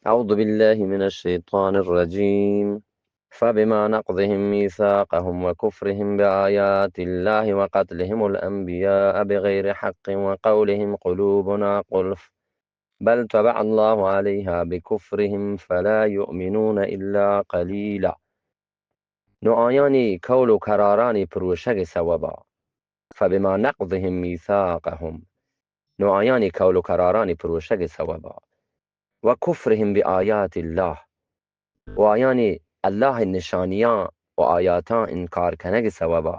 أعوذ بالله من الشيطان الرجيم. فبما نقضهم ميثاقهم وكفرهم بآيات الله وقتلهم الأنبياء بغير حق وقولهم قلوبنا غلف بل طبع الله عليها بكفرهم فلا يؤمنون إلا قليلا. نو آیانی قول و قرارانی پروشگ سوبا، فبما نقضهم ميثاقهم، نو آیانی قول و قرارانی پروشگ سوبا، و کفرهم بآیات الله، و آیانی الله نشانیاں و آیاتاں انکار کنگ سوبا،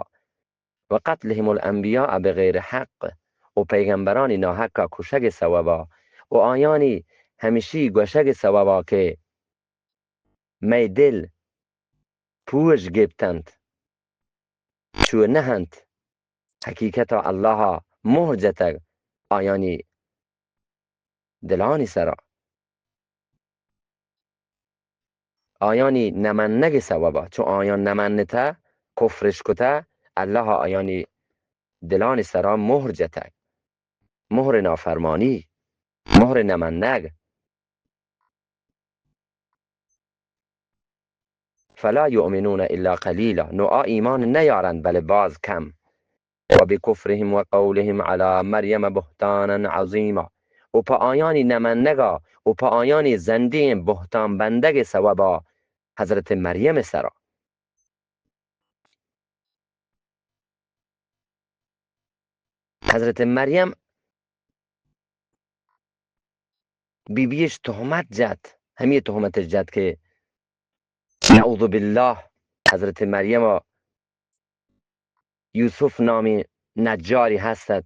و قتلهم الانبیاء بغیر حق، و پیغمبرانی ناحقا کشگ سوبا، و آیانی ہمشی گوشگ سوبا کہ مئے دل پوش گپتنت، چو نہ انت، حقیقتا اللہ مہر جتگ آیانی دلانی سرا. آیانی نمنگ سببا، چو آیان نمنتہ، کفرش کتہ، اللہ آیانی دلانی سرا مہر جتگ. مہر نافرمانی، مہر نمنگ. فلا یؤمنون الا قلیلا، نو آ ایمان نیارند بلے باز کم. و بکفرهم و قولهم علی مریم بهتانا عظیما، و پہ آیانی نمنگا و پہ آیانی زندیں بہتان بندگ سوبا حضرت مریم سرا. حضرت مریم بی بیش تہمت جت، ہمے تہمتش جت کہ نعوذ باللہ حضرت مریم یوسف نامی نجاری ہست ات.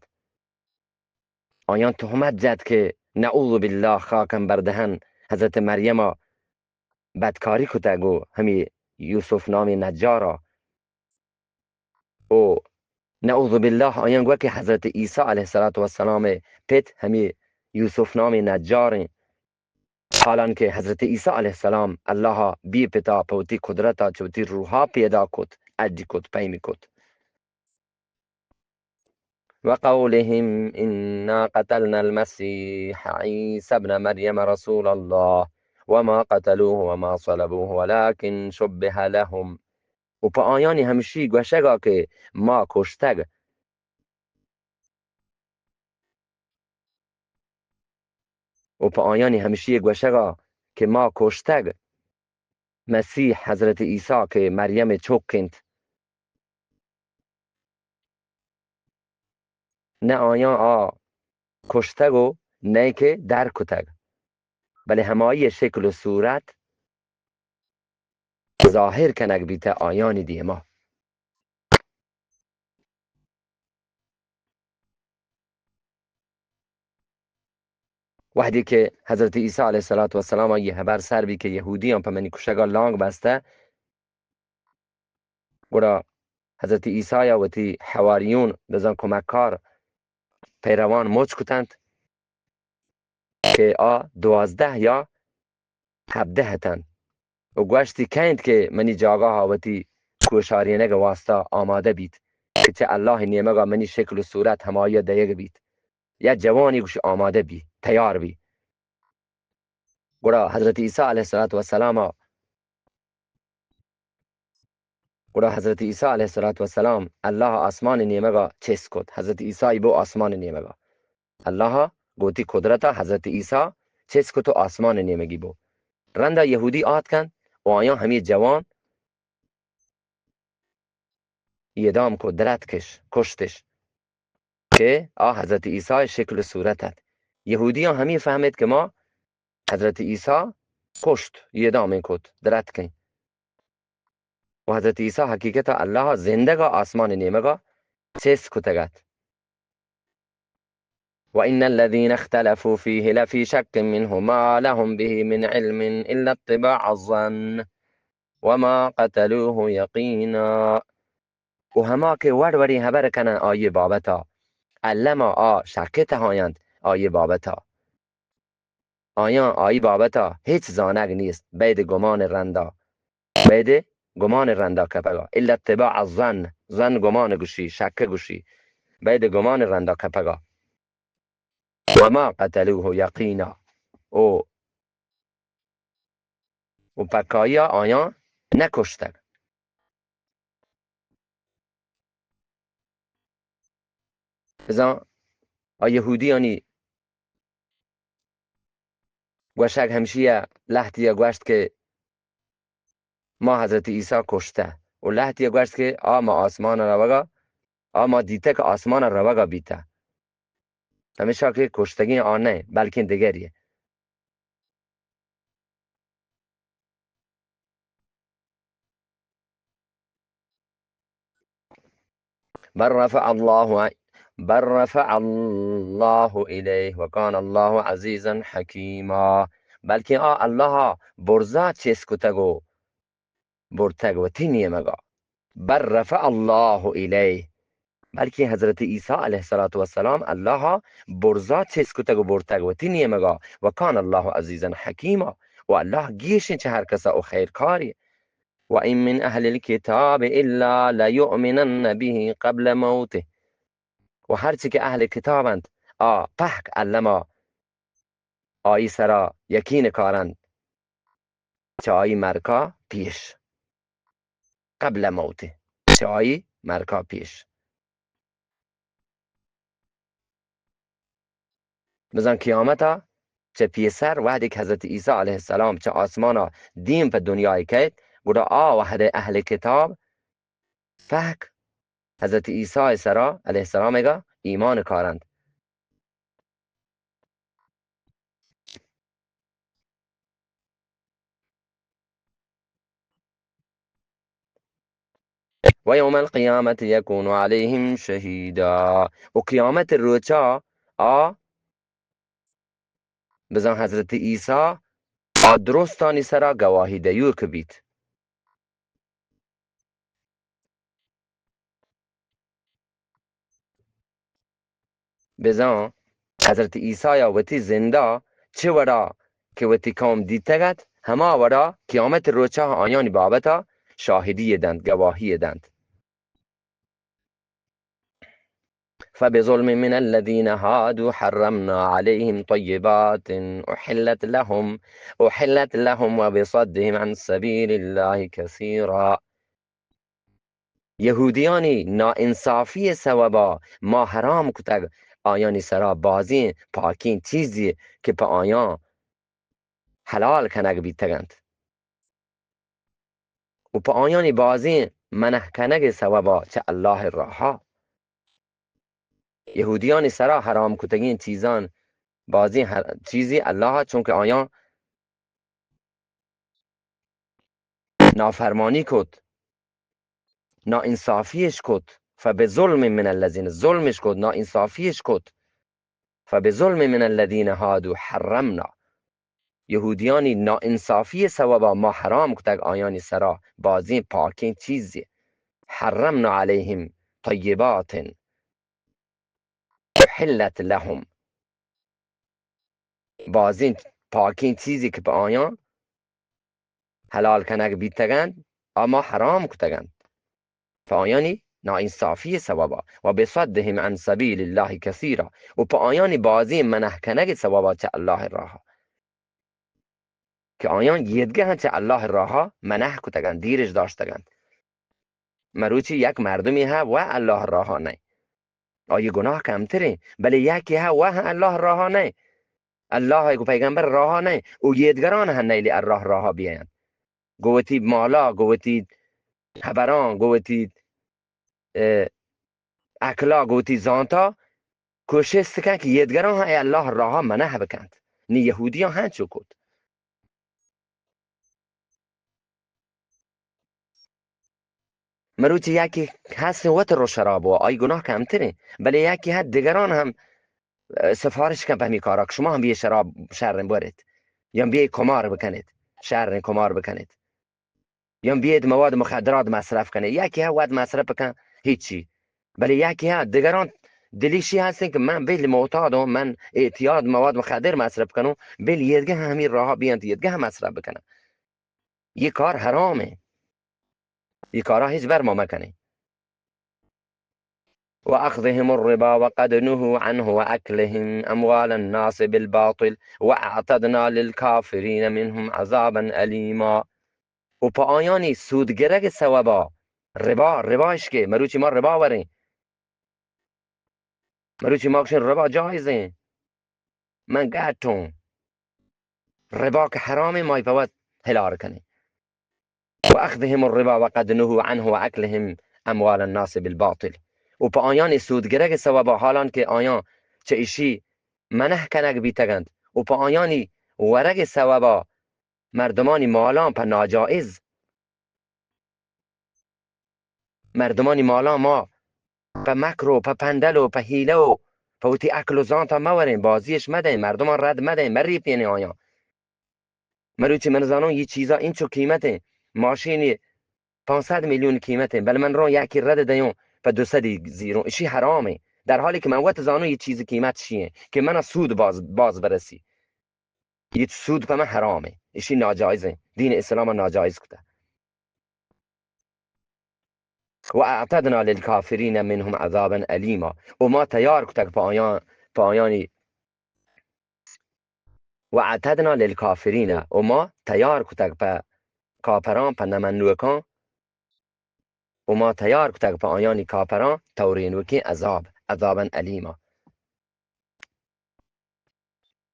آیان تہمت جت کہ نعوذ باللہ خاکم بردہن حضرت مریم بدکاری کتگ و ہمے یوسف نامی نجارا. و نعوذ باللہ آیان گوت کہ حضرت عیسی علیہ الصلوۃ والسلام پت ہمے یوسف نامی نجاریں. حالانکہ حضرت عیسی علیہ السلام اللہ بی پتا پہ وتی قدرتا چہ وتی روحا پیدا کت، اڈی کت، پیمی کت. وقولهم إنا قتلنا المسيح عيسى ابن مريم رسول الله وما قتلوه وما صلبوه ولكن شبه لهم. و پہ آیانی ہمشی گوشگا کہ ما کشتگ، و پہ آیانی ہمشی گوشگا کہ ما کشتگ مسیح حضرت عیسی کہ مریم چک انت. نہ آیاں آ کشتگ و نئے کہ در کتگ، بلے ہمائی شکل و صورت ظاہر کنگ بیتہ آیانی دیما. وہدے کہ حضرت عیسی علیہ الصلوۃ والسلام آئی ہبر سر بی کہ یہودیاں پہ منی کشگا لانگ بستہ، گڑا حضرت عیسی وتی حواریون، بزاں کمکار، پیروان مچ کتنت کہ آ دوازدہ یا ہبدہ اتنت و گوشتی، کئے انت کہ منی جاگہا وتی کوشارینگ واسطہ آمادہ بیت کہ چہ اللہ نیمگا منی شکل و صورت ہمائی دئیگ بیت؟ یا جوانی گوش آمادہ بی، تیار بی. گڑا حضرت عیسی علیہ الصلوۃ والسلام، گڑا حضرت عیسی علیہ الصلوۃ والسلام اللہ آسمان نیمگا چست کت. حضرت عیسی بو آسمان نیمگا. اللہ گوتی قدرتا حضرت عیسی چست کت و آسمان نیمگی بو. رندا یہودی آتکن و آیاں ہمے جوان اعدام کو، درتکش، کشتش کہ آ حضرت عیسی شکل و صورت ات. یہودیاں ہمے فہمت کہ ما حضرت عیسی کشت، اعدام کت، درتکیں. و حضرت عیسی حقیقتا اللہ زندگا آسمان نیمگا چست کتگ ات. وإن الذين اختلفوا فيه لفي شك منه ما لهم به من علم إلا اتباع الظن وما قتلوه يقينا. و ہما کہ وڑ وڑیں ہبر کنن آئی بابتا، الما آ شک تہاینت آئی بابتا. آیاں آئی بابتا ہچ زانگ نیست، بید گمان رندا، بید گمان رندا کپگا. الا اتباع الظن، ظن گمان گوشی، شک گوشی، بید گمان رندا کپگا. وما قتلوه یقینا، او و پکایا آیاں نکشتگ. بزاں آ یہودیانی گوشگ ہمشی ءَ، لہتیا گوشت کہ ما حضرت عیسی کشتہ و لہتیا گوشت کہ آ ما آسمان ءَ روگا، آ ما دیتہ کہ آسمان ءَ روگا بیتہ. ہمیشا کہ کشتگیں آ نہ، بلکیں دگری. بل رفع الله، بل رفع الله إليه وكان الله عزيزا حكيما. بلکیں آ اللہ برزا چست کتگ و برتگ وتی نیمگا. بل رفع الله إليه، بلکیں حضرت عیسی علیہ الصلوۃ والسلام اللہ برزا چست کتگ و برتگ وتی نیمگا. وكان الله عزيزا حكيما، و اللہ گیشیں چہ ہر کسا و خیرکاری. وإن من أهل الكتاب إلا ليؤمنن به قبل موته. و ہرچی کہ اہل کتاب انت، آ پہک الما آئی سرا یقین کارنت چہ آئی مرکا پیش، قبل موته، چہ آئی مرکا پیش. بزاں قیامتا چہ پیسر وہدے کہ حضرت عیسی علیہ السلام چہ آسمانا دیم پہ دنیای کئیت، گڑا آ وہدے اہل کتاب پہک حضرت عیسی سرا علیہ السلام گا ایمان کارنت. ويوم القيامة يكون عليهم شهيدا. و قیامت روچا آ، بزاں حضرت عیسی آ درستانی سرا گواہی دیوک بیت. بزاں حضرت عیسی ءَ وتی زندا چہ وڑا کہ وتی قوم دیتگ ات، ہما وڑا قیامت روچا آیانی بابتا شاہدی دنت، گواہی دنت. فبظلم من الذين هادوا حرمنا عليهم طيبات أحلت لهم، أحلت لهم وبصدهم عن سبيل الله كثيرا. یہودیانی ناانصافی سببا ما حرام کتگ آیانی سرا بازیں پاکیں چیزی کہ پہ آیاں حلال کنگ بیتگ انت و پہ آیانی بازیں منع کنگ سببا چہ اللہ راہا. یہودیانی سرا حرام کتگیں چیزان بازیں ہر-، چیزی اللہ، چونکہ آیاں نافرمانی کت، ناانصافیش کت، فبظلم من الذین، ظلمش کت، ناانصافیش کت، فبظلم من الذین هادوا حرمنا، یہودیانی ناانصافی سببا ما حرام کتگ آیانی سرا بازیں پاکیں چیزے، حرمنا علیہم طیبات، أحلت لهم، بازیں پاکیں چیزے کہ پہ آیاں حلال کنگ بیتگ انت، آ ما حرام کتگ انت پہ آیانی ناانصافی سببا، و بصدهم عن سبیل الله کثیرا، و پہ آیانی بازیں منع کنگ سببا چہ اللہ راہا. کہ آیاں یدگہ ہم چہ اللہ راہا منع کتگ انت، دیرش داشتگ انت. مروچی یک مردمی ہا و اللہ راہا نئے، آئی گناہ کمتریں، بلے یکی ہا و ہم اللہ راہا نئے، اللہ گو پیغمبر راہا نئے، او یدگران ہم نیلی اللہ راہا بیاین. گو وتی مالا، گو وتی ہبران، گو وتی، اه، عقلا، گو وتی زانتا کوشست کن کہ یدگران ہم اے اللہ راہا منع بکنت. نی یہودیاں ہم چو کت. مروچی یکی ہست وت رو شراب و آئی گناہ کمتریں، بلے یکی ہست دگران ہم، اه، سفارش کن پہ ہمی کارا کہ شما ہم بیے شراب شریں بوریت، یا بیے کمار بکنیت، شریں کمار بکنیت. یا بیت مواد مخدرات مصرف کنه، یکی ها وت مصرف بکن، هیچی. بلے یکی ها دگران دلیشی هستن که من بیل معتادم، من اعتیاد مواد مخدر مصرف کنم، بیل یه دیگه همی راها بیان، یه دیگه هم مصرف بکنن. یه کار حرامه. یه کارا هیچ بر ما مکنه. وأخذهم الربا وقد نهوا عنه وأكلهم أموال الناس بالباطل وأعتدنا للكافرين منهم عذابا أليما. و پہ آیانی سودگرگ سوبا ربا، ربا اش کہ مروچی ما ربا وریں، مروچی ما گوشیں ربا جائزیں، من گٹوں، ربا کہ حرامیں، ما پہ وت ہلار کنیں. و اخذهم الربا وقد نهوا عنه و اکلهم اموال الناس بالباطل. و پہ آیانی سودگرگ سوبا، حالان کہ آیان چہ اشی منع کنگ بیتگنت و پہ آیانی ورگ سوبا مردمانی مالان پہ ناجائز، مردمانی مالان ما پہ مکر و پہ پندل و پہ حیلہ و پہ وتی عقل و زانتا موریں، بازیش مدیں، مردمان رد مدیں، مریپینیں آیان. مروچی من زانوں یہ چیزا انچو قیمتیں، ماشین پانصد میلیون قیمتیں، بل من روں یکی رد دیوں پہ دو صدی زیروں، اشی حرامیں، در حالی کہ من وت زانوں یہ چیز قیمت شیئیں کہ منا سود باز، باز برسی. یہ سود پہ من حرامیں، اشی ناجائزیں، دین اسلام ناجائز کتا. و اعتدنا للکافرین منهم عذابا الیما، و ما تیار کتگ پہ آیان، پہ آیانی، و اعتدنا للکافرین، و ما تیار کتگ پہ کافران، پہ نمنوکان، و ما تیار کتگ پہ آیانی کافران تورینوکیں عذاب، عذابا الیما.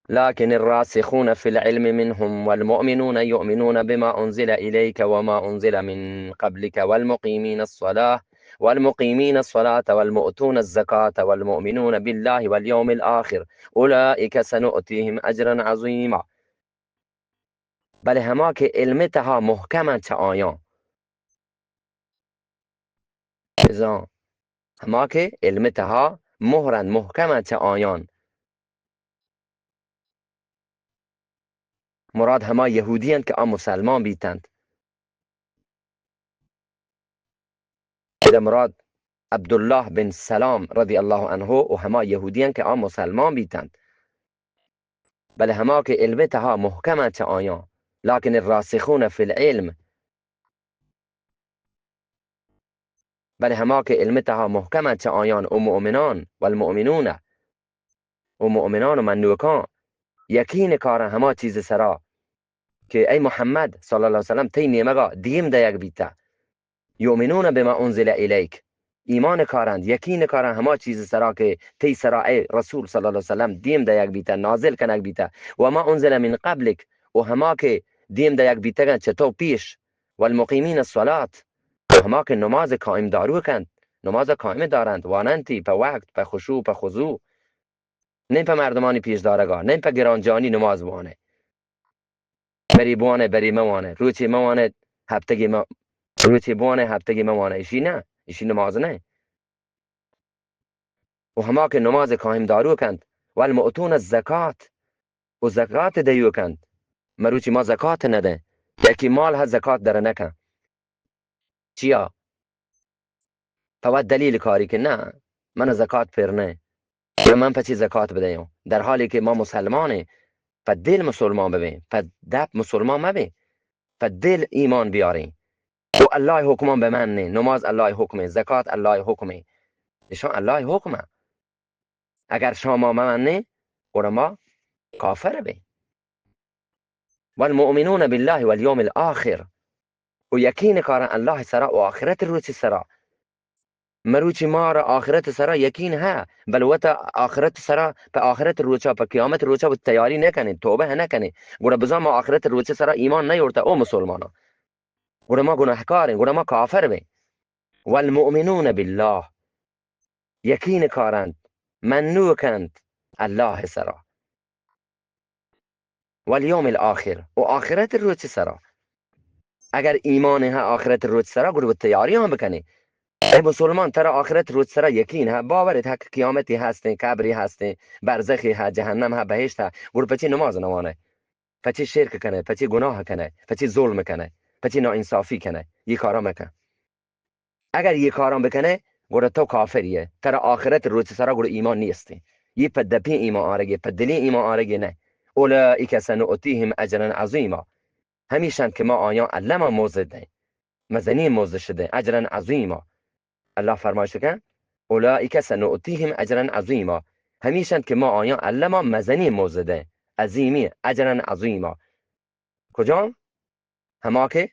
لكن الراسخون في العلم منهم والمؤمنون يؤمنون بما أنزل إليك وما أنزل من قبلك والمقيمين الصلاة والمقيمين الصلاة والمؤتون الزكاة والمؤمنون بالله واليوم الآخر أولئك سنؤتيهم أجرا عظيما. بلے ہما کہ علم تہا محکم انت چہ آیان، بزاں ہما کہ علم تہا مہر انت، محکم انت چہ آیان. مراد ہما یہودی انت کہ آ مسلمان بیتنت. ادا مراد عبداللہ بن سلام رضی اللہ عنہ و ہما یہودی انت کہ آ مسلمان بیتنت. بلے ہما کہ علم تہا محکم انت چہ آیان، لكن الراسخون في العلم، بلے ہما کہ علم تہا محکم انت چہ آیان و مؤمنان والمؤمنون و مؤمنان و منوکان یقین کارن ہما چیز سرا کہ اے محمد صلی اللہ علیہ وسلم تئی نیمگا دیم دئیگ بیتہ. یؤمنون بما انزل الیک، ایمان کارند، یقین کارند ہما چیز سرا کہ تئی سرا اے رسول صلی اللہ علیہ وسلم دیم دئیگ بیتہ، نازل کنگ بیتہ، و ما انزل من قبلک، و ہما کہ دیم دئیگ بیتگن چہ تو پیش، والمقیمین الصلاة، و ہما کہ نماز قائم داروک انت، نماز قائم دارند، واننتی پہ وقت، پہ خشوع، پہ خضوع، نہ پہ مردمانی پیش دارگا، نہ پہ گرانجانی نماز بوانے. بری بوانے، بری موانے، روچے موانے، ہفتگی ما، روچے بوانے، ہفتگی موانے، اشی نہ، اشی نماز نہ. و ہما کہ نماز قائم داروک انت، والمؤتون الزکات، و زکات دیوک انت. مروچی ما زکات ندیں، یکی مال ہا زکات در نکن. چیا؟ پہ وت دلیل کاری کہ نہ، من زکات پر نہ، گڑا من پہ چی زکات بدیوں؟ در حالی کہ ما مسلمانیں، پہ دل مسلمان ببیں، پہ دپ مسلمان مبیں، پہ دل ایمان بیاریں. و اللہ حکمان بمنیں، نماز اللہ حکمیں، زکات اللہ حکمیں، اشان اللہ حکمہ. اگر شما ممنیں، گڑا ما کافر بیں. والمؤمنون بالله واليوم الآخر، و یقین کارن اللہ سرا و آخرت روچ سرا. مروچی مارا آخرت سرا یقین ہے، بل وتا آخرت سرا، پہ آخرت روچا، پہ قیامت روچا و تیاری نکنیں، توبہ نکنیں، گڑا بزاں ما آخرت روچ سرا ایمان نیورتا، او مسلمانا، گڑا ما گناہکاریں، گڑا ما کافر بیں. والمؤمنون بالله، یقین کارنت، منوک انت اللہ سرا، والیوم الآخر، و آخرت روچ سرا. اگر ایمان ہے آخرت روچ سرا، گڑا تیاری ہم بکنے. اے مسلمان، ترا آخرت روچ سرا یقین ہے، باور ہے، حق قیامتی ہستیں، قبری ہستیں، برزخی ہے، جہنم ہے، بہشت ہے، گڑا پچی نماز نوانے؟ پچی شرک کنے؟ پچی گناہ کنے؟ پچی ظلم کنے؟ پچی ناانصافی کنے؟ یہ کارا مکن. اگر یہ کاران بکنے، گڑا تو کافری ہے. ترا آخرت روچ سرا گڑا ایمان نیستی. یہ پہ دپی ایمان آرگی، پہ دلی ایمان آرگی نہ. اولئک سنؤتیهم اجرا عظیما. ہمیشن کہ ما آیان الما مزد دیں. مزنی مزد شدیں. اجرا عظیما. اللہ فرمائش کن، اولئک سنؤتیهم اجرا عظیما. ہمیشن کہ ما آیان الما مزنی مزد دیں. عظیمی، اجرا عظیما. کجام؟ ہما کہ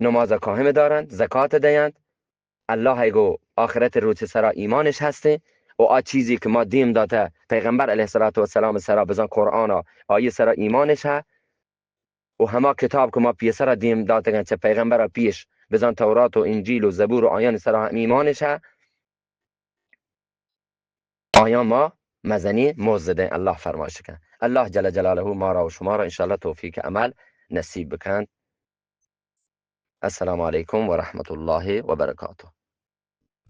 نماز قائم دارند، زکات دهند، الله ء گو آخرت روچ سرا ایمانش هستیں و آ چیزی که ما دیم داته پیغمبر علیه الصلاة والسلام سرا، بزن قرآن، آیه سرا ایمانش ه و هما کتاب که ما پیسرا دیم داتگن چه پیغمبر پیش، بزن تورات و انجیل و زبور و آیان سرا هم ایمانش ه، آیان ما مزنی مزد دیں. الله فرمایش کن. الله جل جلاله ما را و شما را انشاءالله توفیق عمل نصیب بکند. السلام علیکم و رحمت الله و برکاته.